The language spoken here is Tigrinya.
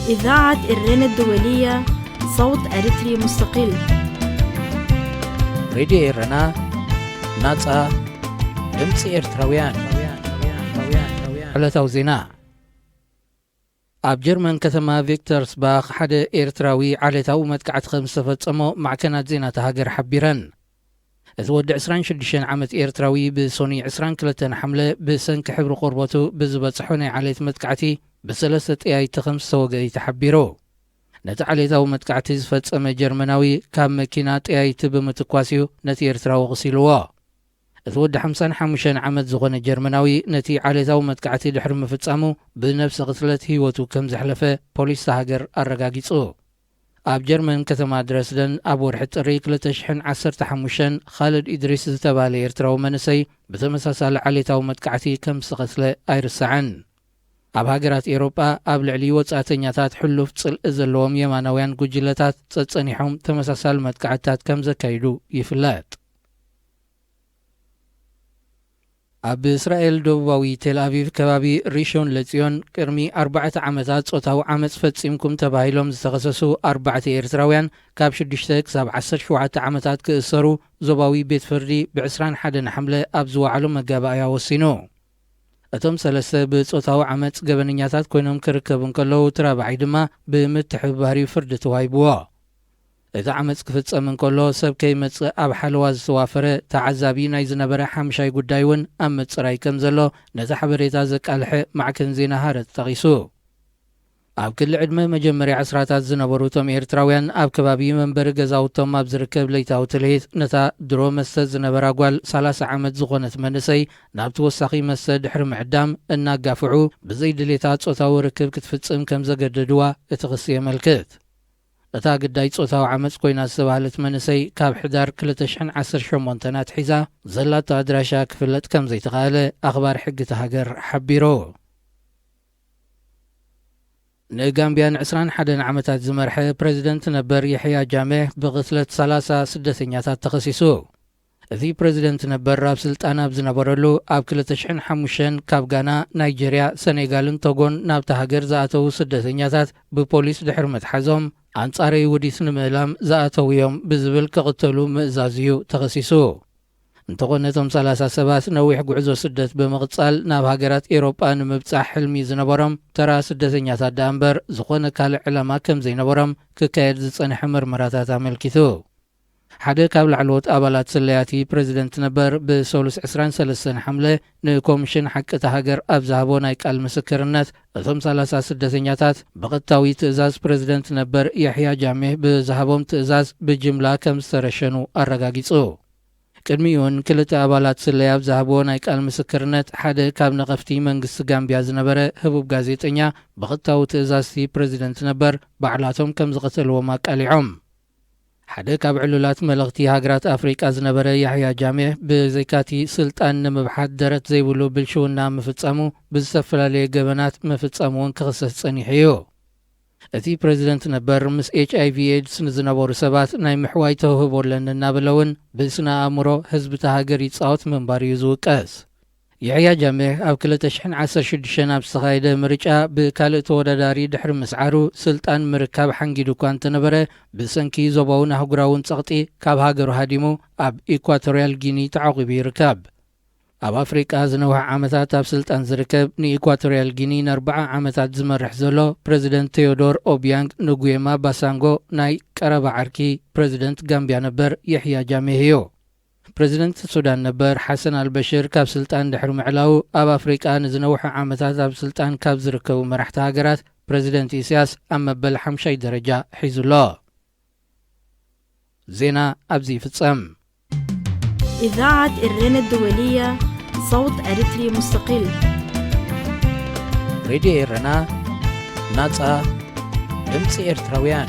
إذاعة إرينا الدولية، صوت أريتري مستقل. ሬድዮ ኤረና፣ ናጻ ድምጺ ኤርትራውያን። ዕለታዊ ዜና። ኣብ ጀርመን ከተማ ቪክተርስባኽ ሓደ ኤርትራዊ ዓሌታዊ መጥቃዕቲ ከም ዝተፈጸሞ ማዕከናት ዜና እታ ሃገር ሓቢረን። እቲ ወዲ ዕስራን ሽዱሽተን ዓመት ኤርትራዊ ብሶኒ ዕስራን ክልተን ሓምለ ብሰንኪ ሕብሪ ቆርበቱ ብዝበጽሖ ናይ ዓሌት መጥቃዕቲ ብሰለስተ ጠያይቲ ከም ዝተወግአ እዩ ተሓቢሩ። ነቲ ዓሌታዊ መጥቃዕቲ ዝፈጸመ ጀርመናዊ ካብ መኪና ጠያይቲ ብምትኳስ እዩ ነቲ ኤርትራዊ ቕሲልዎ። እቲ ወዲ ሓምሳን ሓሙሽተን ዓመት ዝኾነ ጀርመናዊ ነቲ ዓሌታዊ መጥቃዕቲ ድሕሪ ምፍጻሙ ብነብሰ ቅትለት ህይወቱ ከም ዘሕለፈ ፖሊስ እታ ሃገር ኣረጋጊጹ። ኣብ ጀርመን ከተማ ድረስደን ኣብ ወርሒ ጥሪ ክልተ ሽሕን ዓሰርተ ሓሙሽተን ኻልድ ኢድሪስ ዝተባህለ ኤርትራዊ መንእሰይ ብተመሳሳሊ ዓሌታዊ መጥቃዕቲ ከም ዝተቐትለ ኣይርሳዕን። ኣብ ሃገራት ኤውሮጳ ኣብ ልዕሊ ወጻእተኛታት ሕሉፍ ጽልኢ ዘለዎም የማናውያን ጉጅለታት ጸጸኒሖም ተመሳሳሊ መጥቃዕትታት ከም ዘካይዱ ይፍለጥ። ኣብ እስራኤል ደቡባዊ ቴል ኣቪቭ ከባቢ ሪሾን ለጽዮን ቅድሚ ኣርባዕተ ዓመታት ጾታዊ ዓመጽ ፈጺምኩም ተባሂሎም ዝተኸሰሱ ኣርባዕተ ኤርትራውያን ካብ ሽዱሽተ ክሳብ ዓሰርተ ሸውዓተ ዓመታት ክእሰሩ ዞባዊ ቤት ፍርዲ ብዕስራን ሓደን ሓምለ ኣብ ዝወዓሎ መጋባእያ ወሲኑ። እቶም ሰለስተ ብጾታዊ ዓመጽ ገበነኛታት ኮይኖም ክርከቡ እንከለዉ፣ እቲ ራብዓይ ድማ ብምትሕብባር እዩ ፍርዲ ተዋሂብዎ። እቲ ዓመጽ ክፍጸም እንከሎ ሰብ ከይመጽእ ኣብ ሓለዋ ዝተዋፈረ ተዓዛቢ ናይ ዝነበረ ሓምሻይ ጉዳይ እውን ኣብ ምጽራይ ከም ዘሎ ነቲ ሓበሬታ ዘቃልሐ ማዕከን ዜና ሃረጽ ጠቒሱ። ኣብ ክሊ ዕድመ መጀመርያ ዕስራታት ዝነበሩ እቶም ኤርትራውያን ኣብ ከባቢ መንበሪ ገዛውቶም ኣብ ዝርከብ ለይታዊ ትልሂት ነታ ድሮ መስተ ዝነበራ ጓል ሰላሳ ዓመት ዝኾነት መንእሰይ ናብ ተወሳኺ መስተ ድሕሪ ምዕዳም እናጋፍዑ ብዘይ ድሌታ ጾታዊ ርክብ ክትፍጽም ከም ዘገደድዋ እቲ ክሲ የመልክት። እታ ግዳይ ጾታዊ ዓመጽ ኮይና ዝተባህለት መንእሰይ ካብ ሕዳር ክልተ ሽሕን ዓሰርተ ሸሞንተን ኣትሒዛ ዘላቶ ኣድራሻ ክፍለጥ ከም ዘይተኻእለ ኣኽባር ሕጊ እታ ሃገር ሓቢሩ። ንጋምብያ ንዕስራን ሓደን ዓመታት ዝመርሐ ፕረዚደንት ነበር የሕያ ጃሜህ ብቕትለት ሰላሳ ስደተኛታት ተኸሲሱ። እቲ ፕረዚደንት ነበር ኣብ ስልጣን ኣብ ዝነበረሉ ኣብ ክልተ ሽሕን ሓሙሽተን ካብ ጋና፣ ናይጀርያ፣ ሰኔጋልን ቶጎን ናብታ ሃገር ዝኣተዉ ስደተኛታት ብፖሊስ ድሕሪ ምትሓዞም ኣንጻረይ ውዲት ንምእላም ዝኣተዉ እዮም ብዝብል ክቕተሉ ምእዛዝ እዩ ተኸሲሱ። እንተኾነ እቶም ሰላሳ ሰባት ነዊሕ ጉዕዞ ስደት ብምቕጻል ናብ ሃገራት ኤውሮጳ ንምብጻሕ ሕልሚ ዝነበሮም ተራ ስደተኛታት ደኣ እምበር ዝኾነ ካልእ ዕላማ ከም ዘይነበሮም ክካየድ ዝጸንሐ መርመራታት ኣመልኪቱ። ሓደ ካብ ላዕለዎት ኣባላት ስለያቲ ፕረዚደንት ነበር ብሰሉስ ዕስራን ሰለስተን ሓምለ ንኮምሽን ሓቂ እታ ሃገር ኣብ ዝሃቦ ናይ ቃል ምስክርነት እቶም ሰላሳ ስደተኛታት ብቐጥታዊ ትእዛዝ ፕረዚደንት ነበር የሕያ ጃሜህ ብዝሃቦም ትእዛዝ ብጅምላ ከም ዝተረሸኑ ኣረጋጊጹ። ቅድሚኡ እውን ክልተ ኣባላት ስለያ ኣብ ዝሃብዎ ናይ ቃል ምስክርነት ሓደ ካብ ነቐፍቲ መንግስቲ ጋምብያ ዝነበረ ህቡብ ጋዜጠኛ ብቐጥታዊ ትእዛዝቲ ፕረዚደንት ነበር ባዕላቶም ከም ዝቐተልዎም ኣቃሊዖም። ሓደ ካብ ዕሉላት መለኽቲ ሃገራት ኣፍሪቃ ዝነበረ ያሕያ ጃሜህ ብዘይካቲ ስልጣን ንምብሓት ደረት ዘይብሉ ብልሽውና ምፍጻሙ ብዝተፈላለየ ገበናት ምፍጻሙ እውን ክኽሰስ ጸኒሑ እዩ። እቲ ፕረዚደንት ነበር ምስ ኤች ኣይ ቪ ኤድስ ንዝነበሩ ሰባት ናይ ምሕዋይ ተውህቦ ኣለኒ እናበለ እውን ብስነ ኣእምሮ ህዝቢ እታ ሃገር ይጻወት ምንባር እዩ ዝውቀስ። የሕያ ጃሜህ ኣብ ክልተ ሽሕን ዓሰርተ ሽዱሽተን ኣብ ዝተኻየደ ምርጫ ብካልእ ተወዳዳሪ ድሕሪ ምስዓሩ ስልጣን ምርካብ ሓንጊዱ እኳ እንተነበረ ብሰንኪ ዞባውን ኣህጉራውን ጸቕጢ ካብ ሃገሩ ሃዲሙ ኣብ ኢኳቶርያል ጊኒ ተዓቑቡ ይርከብ። ኣብ ኣፍሪቃ ዝነውሐ ዓመታት ኣብ ስልጣን ዝርከብ ንኢኳቶርያል ጊኒ ንኣርብዓ ዓመታት ዝመርሕ ዘሎ ፕረዚደንት ቴዮዶር ኦቢያንግ ንጉየማ ባሳንጎ ናይ ቀረባ ዓርኪ ፕረዚደንት ጋምብያ ነበር የሕያ ጃሜህ እዩ። ፕረዚደንት ሱዳን ነበር ሓሰን ኣልበሽር ካብ ስልጣን ድሕሪ ምዕላዉ ኣብ ኣፍሪቃ ንዝነውሐ ዓመታት ኣብ ስልጣን ካብ ዝርከቡ መራሕቲ ሃገራት ፕረዚደንት ኢሳያስ ኣብ መበል ሓምሻይ ደረጃ ሒዙ ኣሎ። ዜና ኣብዚ ይፍጸም። إذاعة إرينا الدولية، صوت أريتري مستقل. ሬድዮ ኤረና፣ ናጻ ድምጺ ኤርትራውያን።